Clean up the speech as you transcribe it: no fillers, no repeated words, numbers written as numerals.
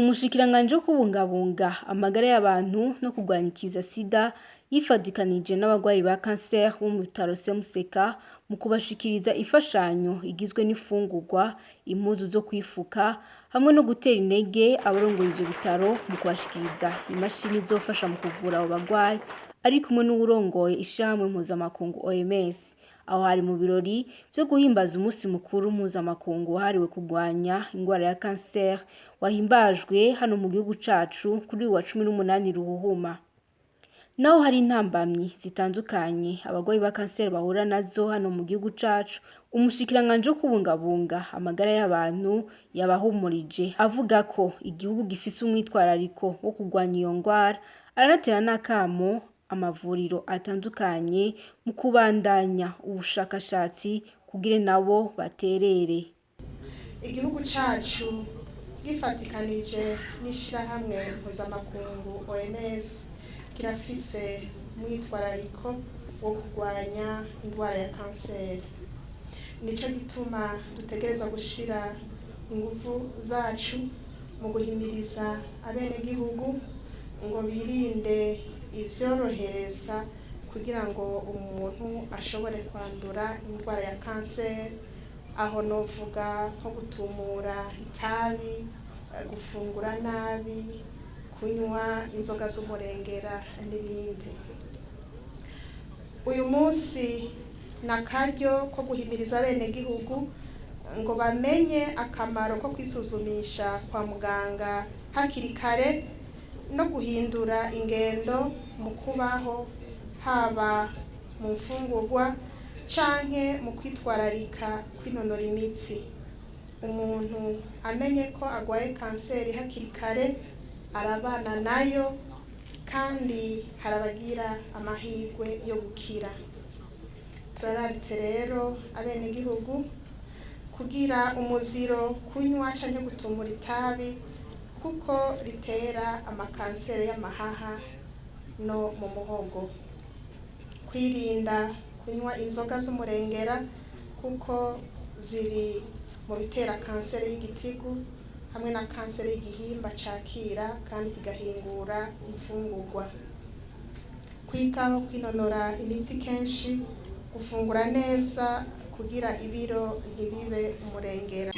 Umushikiranganji wo kubungabunga amagara y'abantu no kurwanya ikiza sida yifadikanije n'abagwayi ba kanseri bo mu bitaro Semuseka mu kubashikiriza imfashanyo igizwe n'imfungurwa, impuzu zo kwifuka hamwe no gutera intege abarongoye ivyo bitaro mu kubashikiriza imashini izofasha mu kuvura abo bagwayi, ari kumwe n'uwurongoye ishirahamwe mpuzamakungu OMS. Aho hari mu birori vyo guhimbaza umusi mukuru mpuzamakungu wahariwe kurwanya ingwara ya kanseri wahimbajwe hano mu gihugu cacu kuri uyu wa 18 Ruhuhuma. Naho hari intambamyi zitandukanye abagwayi ba kanseri bahura nazo hano mu gihugu cacu, umushikiranganji wo kubungabunga amagara y'abantu yabahumurije avuga ko igihugu gifise umwitwarariko wo kurwanya iyo ngwara, aranatera n'akamo amavuriro atandukanye mu kubandanya ubushakashatsi kugira nabo baterere. Igihugu cacu gifatikanije n'ishirahamwe mpuzamakungu OMS kirafise umwitwarariko wo kurwanya indwara ya kanseri. Nico gituma dutegerezwa gushira inguvu zacu mu guhimiriza abenegihugu ngo birinde ivyorohereza kugira ngo umuntu ashobore kwandura indwara ya kanseri, aho novuga nko gutumura itabi, gufungura nabi, kunywa inzoga z'umurengera n'ibindi. Uyu munsi ni akaryo ko guhimiriza abenegihugu ngo bamenye akamaro ko kwisuzumisha kwa muganga hakiri kare no guhindura ingendo mu kubaho, haba mu mfungurwa canke mu kwitwararika kwinonora imitsi. Umuntu amenye ko agwaye kanseri hakiri kare arabana nayo kandi harabagira amahirwe yo gukira. Turararitse rero abenegihugu kugira umuziro kunywa canke gutumura itabi kuko ritera amakanseri y'amahaha no mu muhogo. Kwirinda kunywa inzoga z'umurengera kuko ziri mu bitera kanseri y'igitigu hamwe na kanseri y'igihimba cakira kandi kigahingura imfungurwa. Kwitaho kwinonora imitsi kenshi, gufungura neza kugira ibiro ntibibe umurengera.